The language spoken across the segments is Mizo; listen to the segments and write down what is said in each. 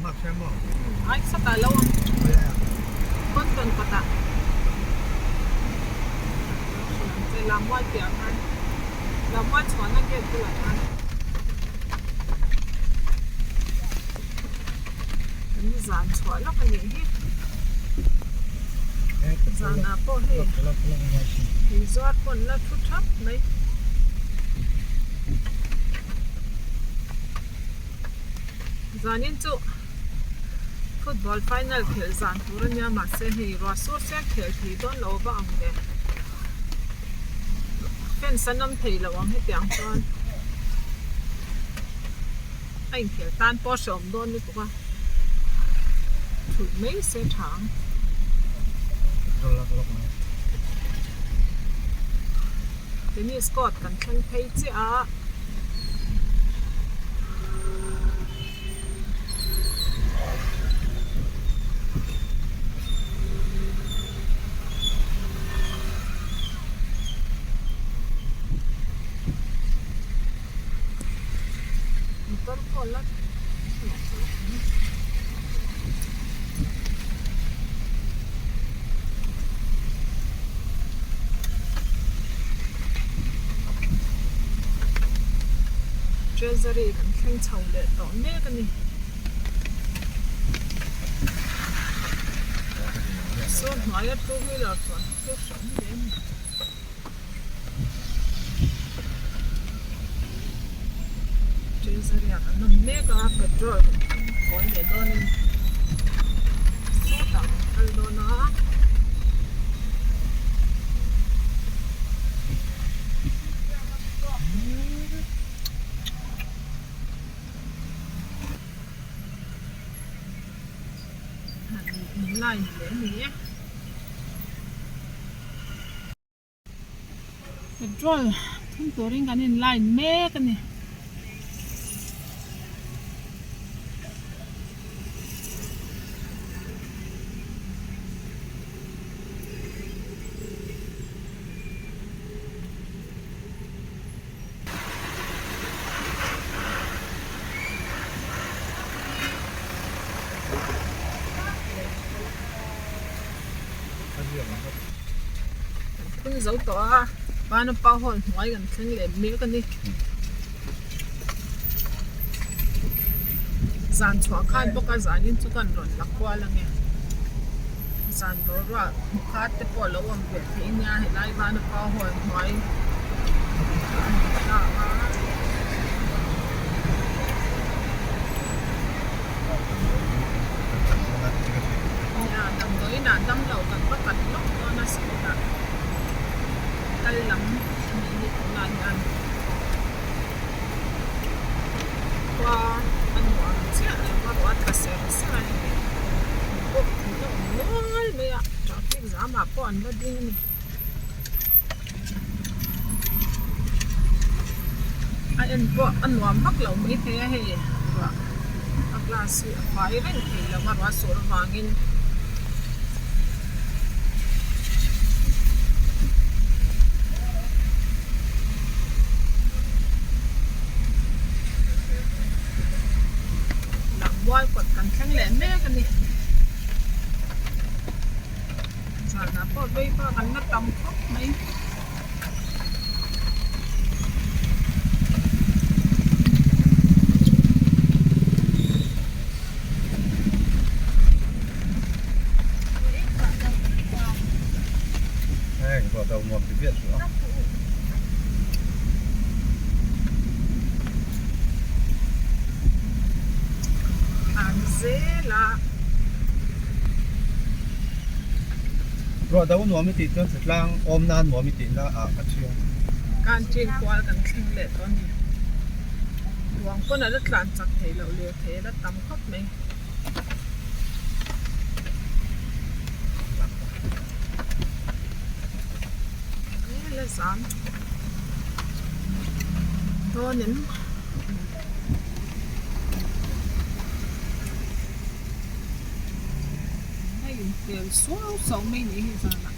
Ai sawtah lo awm Kawntawn kawtah Lammual piah khan Lammual chhuahna gate bulah khan Kan zan chhuah lawk a nih hi Zanah pawh hei inzuar pawh an la thu thap mai. Zanin chu football final khelh zan tur a nia mahse hei ruah sur chiah khelh thei dawn lo va ang ve fans an awm thei lo ang hetiang chuan a inkhelh tan pawh a hrehawm dawn lutuk a thulh mai se tha ang. Tennis court kan thleng phei chiah a. Motor pawh la Treasury kan thleng chho leh tawh mek a ni. Saw hnuaia two wheeler chuan chu hran hle a ni. Treasury ah kan awm mek a petrol kan kawi leh dawn a ni sawtah kan kal dawn a. Line leh a ni e. Petrol thun turin kan in line mek a ni. Kan phun zo tawh a Vanapa hall hnuai kan thleng leh mek a ni zan chhuah khan bawk a zanin chu kan rawn la kual ang e zan boruak hmu khat te pawh a lo awm ve thei nia helai Vanapa hall hnuai a ni ta a. Nia damdawiin ah damlo kan va kat lawk dawn a sawtah kal lam a nih hi tunah hian khua a nuam chiah lo a ruah a tla ser ser a hei pawh an la awm nual mai a traffic zam ah pawh an la ding a ni. A en pawh a nuam vak lo maithei a hei ruah a glass hi a fai reng thei lo a ruah sur avangin lammual kawt kan thleng leh mek a ni. Zanah pawh vei bak an la tam khawp mai. An zel a. Ruah do nuam i tih chuan hritlang awm nan nuam i tihna ah ka thiam. Canteen kual kan thleng leh tawh a ni. Ruang pawn a la tlan chak thei loh leh thei a la tam khawp mai. E la zam dawn em? Hei inhmel suau suau mai ni hi zanah.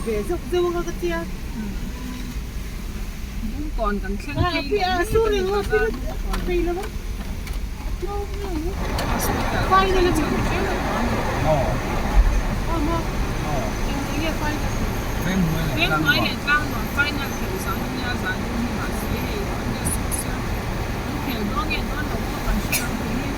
ve zeuh zeuh anga ka tia. Bungkawn kan thleng phei leh a mek a ni. Hospital kan thleng chho ṭep tawh a ni. Venghnuai leh Tlangnuam final khelh zan a nia zan dun hi mahse hei an la suh sia an khel dawn nge dawn lo pawh kan hre lo thei hi.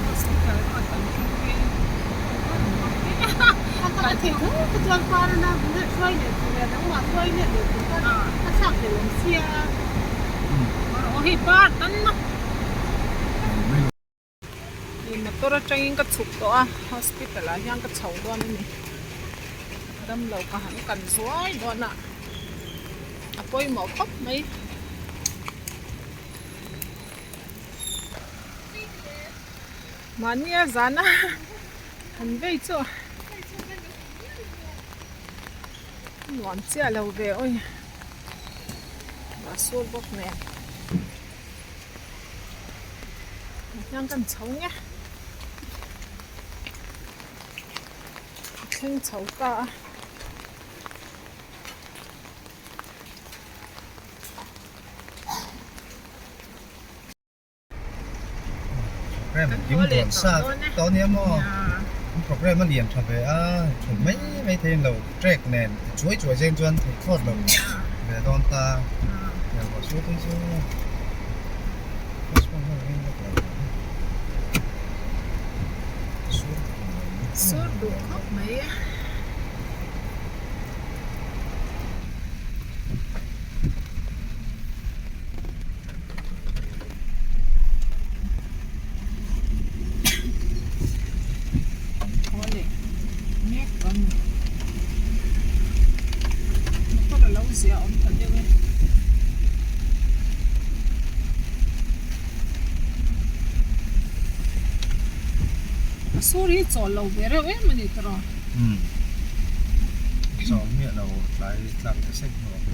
Hospital road kan thleng phei A thei tho ka chuan parana hruai leh tur leh dangmah hruai leh leh tur kha a thlak hlel awm sia. Aw hei par tan na. Hei motor atangin ka chhuk tawh a hospital ah hian ka chho dawn a ni. Damlo ka han kan zuai dawn a a pawimawh khawp mai. Mahni a zan a han vei chu nuam chiah lo ve awi mahsul bawk nen hian kan chho nge a thleng chho ta a. Program kim dawn sa tawh ania maw program a lian tha ve a thun mai mai thei lo track nen chuai chuai zen chuan thei thlawt lo ve dawn ta Sur duh khawp mai. Haw leh mek tawh a ni. Motor a lo zia awm ta deuh e. A sur hi chawl lo ve reuh em a ni tawh. Umm chawl miah lo tlai tlak ta sek bawk.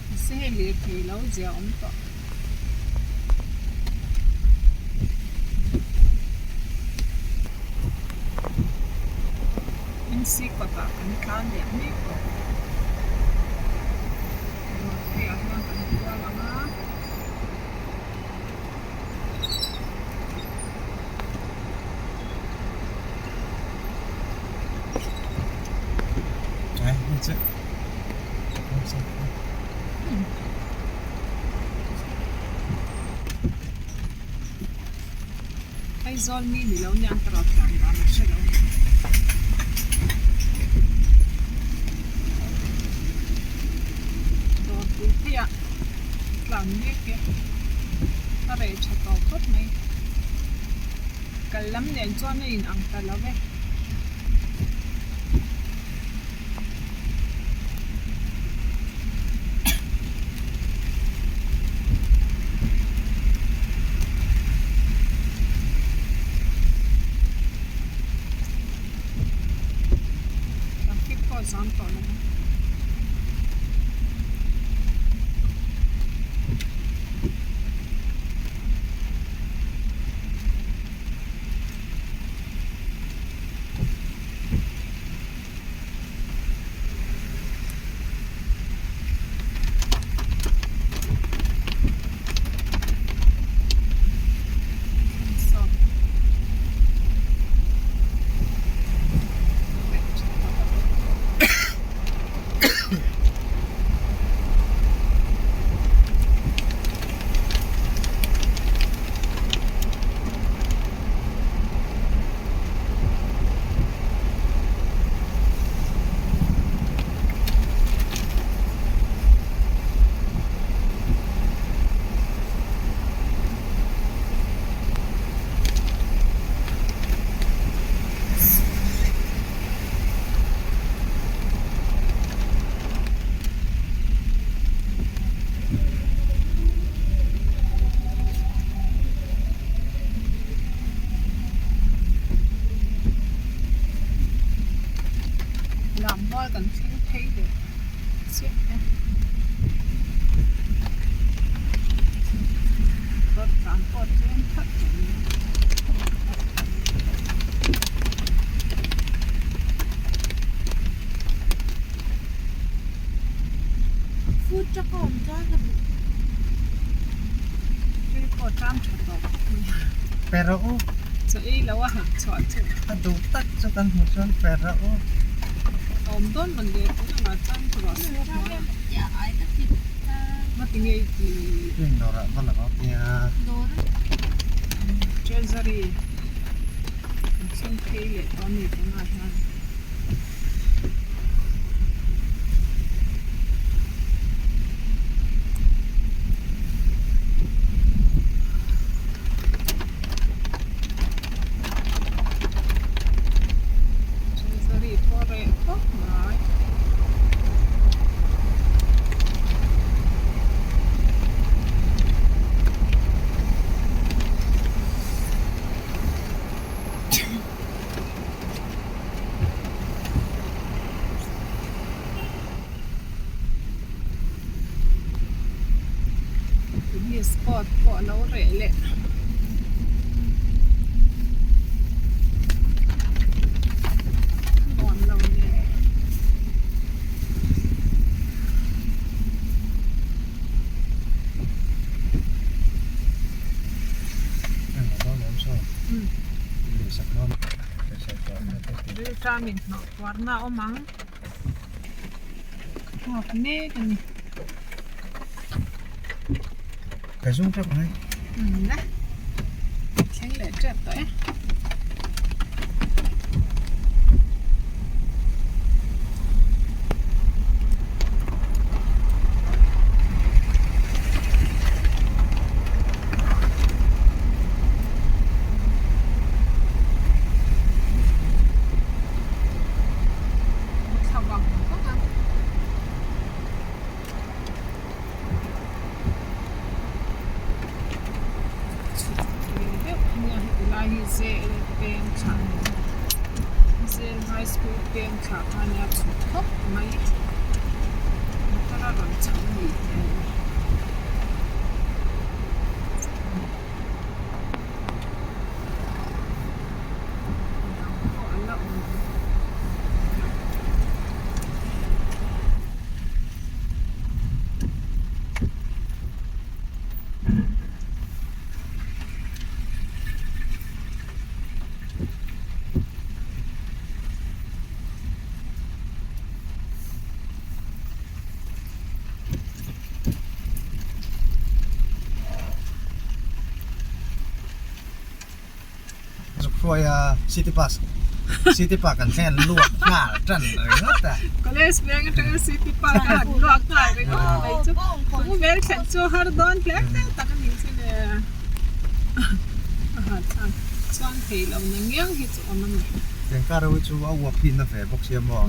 Mahse hei lirthei lo zia awm tawh. MC kawtah kan tlan leh mek tawh. Dawrtheiah hian kan kual ang a. Aizawl mi ni lo niang ka rawt tlan dan a hre lo. Dawrpui pheiah tlan mek e a reh tha tawh khawp mai. Kal lam nen chuan a in ang ta lo e. Traffic pawh a zam tawh lo. Lam mual kan thleng phei leh chiah e. Pe rawh u. Chaw ei lo a han chhuah chu. A duh tak chu kan hmuh chuan pe rawh u. A awm dawn mawn le tun angah chuan ruah sur hnuai a. Ngati nge i ti? Ring dawrah va la rawh nia. Treasury an thleng phei leh tawh a ni tunah hian. Treasury pawh reh khawp mai. Tennis court pawh a lo reh leh. Nuam lo nen. Rilṭamin hnawh puarna a awm ang. Nghak mek a ni. Ka zum teuh mai. Umm le. Thleng leh tep tawh e. Thla vang vang a. Chhuk ve deuh nia heti lai hi zel peng thla a ni a zel high school peng thla kha nia chhuk khawp mai motor a rawn chho a nih hmel. Midang pawh an la awm. Zuk hruai a city bus city park an thleng an luak nghal tan ringawt a. College veng atanga city park a han luak nghal ringawt mai chu chung vel thlen chu har dawn hle hle tak a ni chu le a hahthlak chuan thei lo na ngiang hi chu awm a ni. Engkar ho hi chu a uap hi na ve bawk sia maw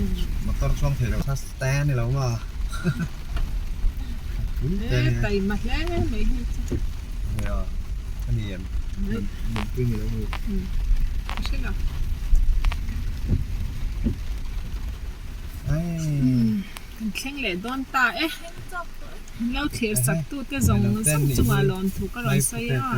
motor chuang thei lo kha stand ni lo maw. E taima hle mai hi chu. Nia a ni em nunpui ni lo mi. Ka hre lo. Kan thleng leh dawn ta e. Min lo thlir sak tute zawng zawng chungah lawmthu ka rawn sawi a.